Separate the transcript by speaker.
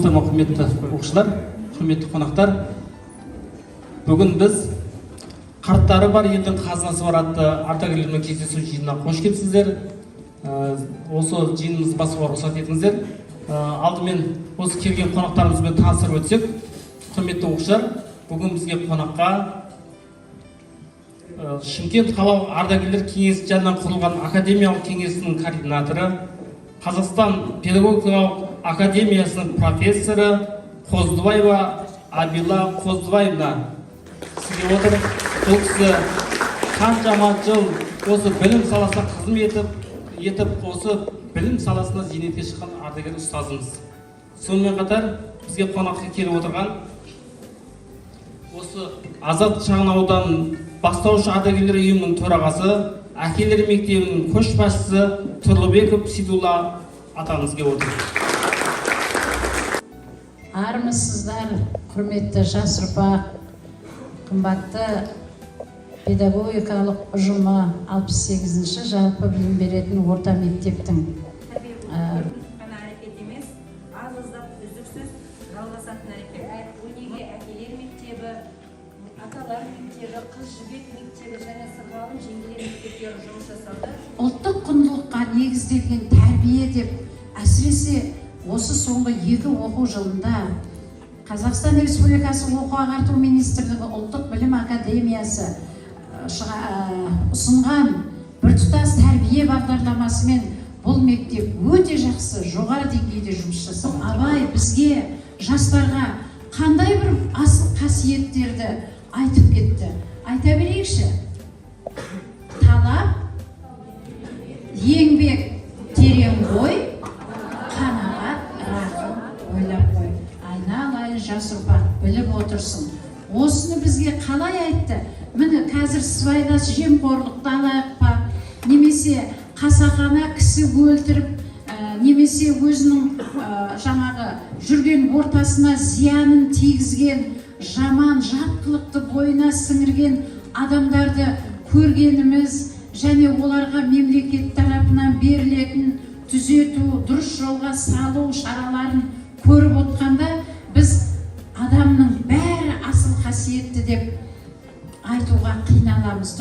Speaker 1: Саламатсыздар ма, құрметті оқушылар, құрметті қонақтар! Бүгін біз «Қарттары бар елдің қазынасы бар» атты ардагерлермен кездесу жиынына қош келіпсіздер. Осы жиынымызды бастауға рұқсат етіңіздер. Алдымен осы келген қонақтарымызбен таныстырып өтсек. Құрметті оқушылар, бүгін бізге қонаққа Шымкент қалалық ардагерлер кеңесі жанынан құрылған академиялық кеңесінің координаторы, Қазақстан педагогикалық академиясының профессоры Қоздыбаева Абила Қоздыбаевна сізге отыр. Бұл кісі қаншама жыл осы білім саласына қызмет етіп, осы білім саласында зейнетке шыққан ардагер ұстазымыз. Сонымен қатар бізге қонаққа келіп отырған осы Азат шағын ауданының бастауыш ардагерлер ұйымының төрағасы, әкелер мектебінің көшбасшысы Тұрлыбеков Сейдулла атамыз келіп отыр.
Speaker 2: Армысыздар, құрметті жас ұрпақ, қымбатты педагогикалық ұжымы, 68-ші жалпы білім беретін орта мектептің
Speaker 3: Ғана әрекет емес, аз аздап үздіксіз жалғасатын әрекет.
Speaker 4: Өнеге әкелер мектебі, аталар мектебі, Қыз Жібек мектебі және Сырғалым жеңгелер мектептері жұмыс жасауда.
Speaker 2: Ұлттық құндылыққа негізделген тәрбие деп, әсіресе осы соңғы 2 оқу жылында Қазақстан Республикасы Оқу ағарту министрлігі, Ұлттық білім академиясы ұсынған біртұтас тәрбие бағдарламасымен бұл мектеп өте жақсы, жоғары деңгейде жұмыс жасап. Абай бізге, жастарға, қандай бір асыл қасиеттерді айтып кетті? Айта берейікші: талап, еңбек, терең ой, қанағат, рақым, ойлап қой. Айналайын жас ұрпақ, біліп отырсын. Осыны бізге қалай айтты? Міне, қазір сыбайлас жемқорлықты алайық па, немесе қасақана кісі өлтіріп, немесе өзінің жаңағы жүрген ортасына зиянын тигізген, жаман жат қылықты бойына сіңірген адамдарды көргеніміз және оларға мемлекет тарапынан берілетін түзету, дұрыс жолға салу шаралары.